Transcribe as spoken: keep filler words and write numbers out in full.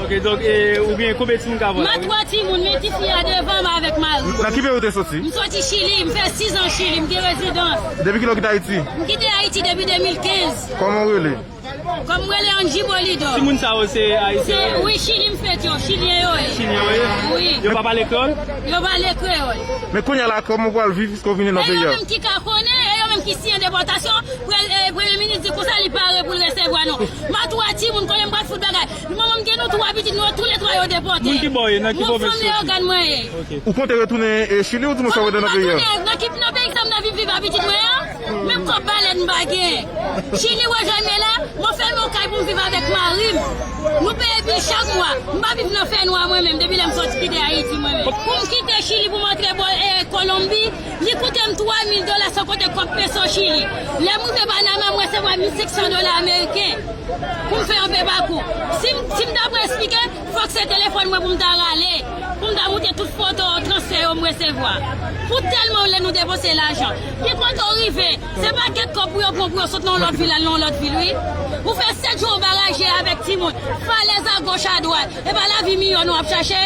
Ok, donk, e, ou gen konbyen timoun k ap vwayaje? M a twa timoun, men tifi a devan m avèk mari. Nan ki peyi ou te soti? M soti Chili, m fè sis an Chili, m gen rezidans. Depi kilè ou kite Ayiti? M kite Ayiti depi de mil kenz. Kòman ou rele? Kòm m rele Angie Polidor. Timoun sa yo se Ayisyen yo ye? Wi, Chili m fèt yo, Chilyen yo ye. Chilyen yo ye? Wi. Yo pa pale kreyòl? Yo pale kreyòl. Men kounye a la, kòman ou pral viv piske ou vini nan peyi a? E yo menm ki ka konnen, e yo menm ki siyen depòtasyon, premye minis di konsa li pare pou l resevwa nou. M a twa timoun, konnen m pral fout bagay. Manman m gen nou twa pitit, nou toulètwa yo depòte. Moun ki bò w ye, nan ki pwovens ou soti? Mwen fanm Leyogàn mwen ye. Ok. Ou konte retounen, e, Chili ou di nou sa w wè nan peyi a? Nan ki, nan peyi sa m nan vin viv a pitit mwen an? Menm kòb balèn m pa gen. Chili wè jan m ye la, mwen fèmen yon kay pou m viv avèk mari m. Nou peye bil chak mwa. M pa viv nan fènwa mwen menm, depi lè m soti kite Ayiti mwen menm. Pou m kite Chili pou m antre bò, e, Kolonbi, li koute m twa mil dola san konte kòb peso Chili. Lè m rive Panama, m resevwa mil senk san dola ameriken. Pou m fè yon pè pakou. Si m, si m ta pran esplike, fòk se telefòn mwen pou m ta rale, pou m ta montre tout foto transfè yo m resevwa. Pou tèlman lè nou depanse lajan. Pi kontan w rive, se pa kèk kòb pou yo pran pou yo sot nan yon lòt vil al nan yon lòt vil, wi. Ou fè sèt jou anba raje avèk timoun, falèz agoch adwat. E pa lavi miyò nou ap chache?